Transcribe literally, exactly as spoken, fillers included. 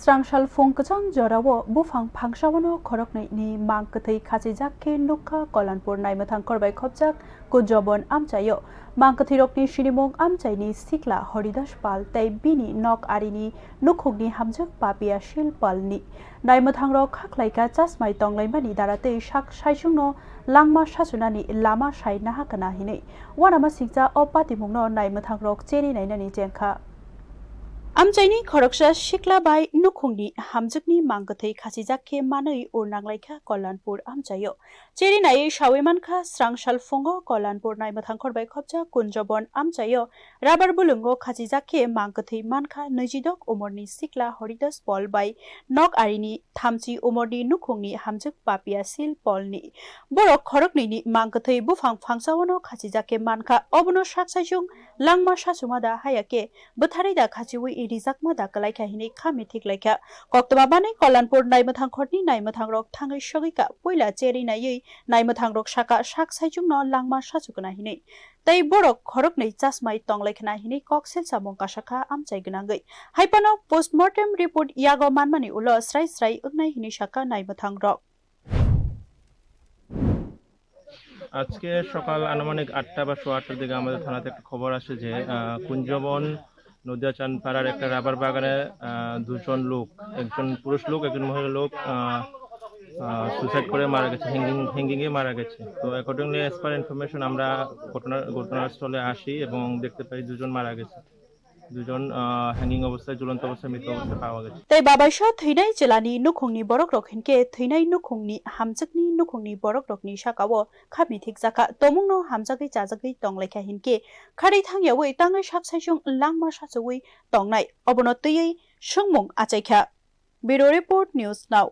Srangsal phung kwchang jorao buphang phangsawano khoroknwi ni mang kwthwi khachijak khe nukha Kollanpur naimwthang khorbai khopjak Kunjobon amchaio. Mang kwthwirokni sinimung amchaini sikla Horidas Pal tei bini nok arini nukhungni hamjwk Papia Sil Palni. Naimwthangrok khaklaikha chasmai tonglaimani dara tei sak saichungno langma sachunani lama sai naha kana hinwi. Uanama singcha o patimungno naimwthangrok cheri nainani chengkha. Amchaini khoroksa sikla bai nukhungni hamjwkni mang kwthwi khachijak khe manwi ur nanglaikha Kollanpur amchaio. Cheri naiwi sawi mankha, srangsal phungo Kollanpur naimwthang khorbai khopjak Kunjobon amchaio rubber bulungo khachijak khe mang kwthwi mankha nwijidok umorni sikla Horidas Pol bai nok arini thamchi umorni nukhungni hamjwk Papia Sil Polni. Borok khoroknwini mang kwthwi buphang phangsawano khachijak khe mankha, obono sak saichung langma sachuma da haya khe bwtharwi da khachiwi rijakma da kwlaikha hinwi kha mithik laikha. Koktwma manwi Kollanpur naimwthang khorni naimwthangrok thangwi sogwikha, puila cheri naiwi naimwthangrok sakha sak saichungno langma sachukna hinwi. Tei borok khoroknwi chasmai tonglaikha hinwi kok selsamung kasakha amchai gwnangwi. Haipano postmortem report yago manmani ulo srai srai wngnai hinwi sakha naimwthangrok. আজকে সকাল আনুমানিক আটটা বা সোয়া আটটার দিকে আমাদের থানাতে একটা খবর আসে যে আহ, কুঞ্জবন নদিয়াচাঁদ পাড়ার একটা রাবার বাগানে আহ, দুজন লোক, একজন পুরুষ লোক, একজন মহিলা লোক সুইসাইড করে মারা গেছে, হ্যাঙ্গিং হ্যাঙ্গিংয়ে মারা গেছে। তো অ্যাকর্ডিংলি, অ্যাজ পার ইনফরমেশন, আমরা ঘটনা ঘটনাস্থলে আসি এবং দেখতে পাই দুজন মারা গেছে। দুজন আহ, হ্যাঙ্গিং অবস্থায়, ঝুলন্ত অবস্থায়, মৃত অবস্থায় পাওয়া গেছে। Tei babaisa thwinai chwlani nukhungni borokrok hinkhe thwinai nukhungni hamjwkni nukhungni borokrokni sakao kha mithikjakha, tomungno hamjagwi chajagwi tonglaikha hinkhe kharwi thangyawi tangwi sak saichung langma sachuwi tongnai, obono twiwi swngmung achaikha. Bureau Report, News Now.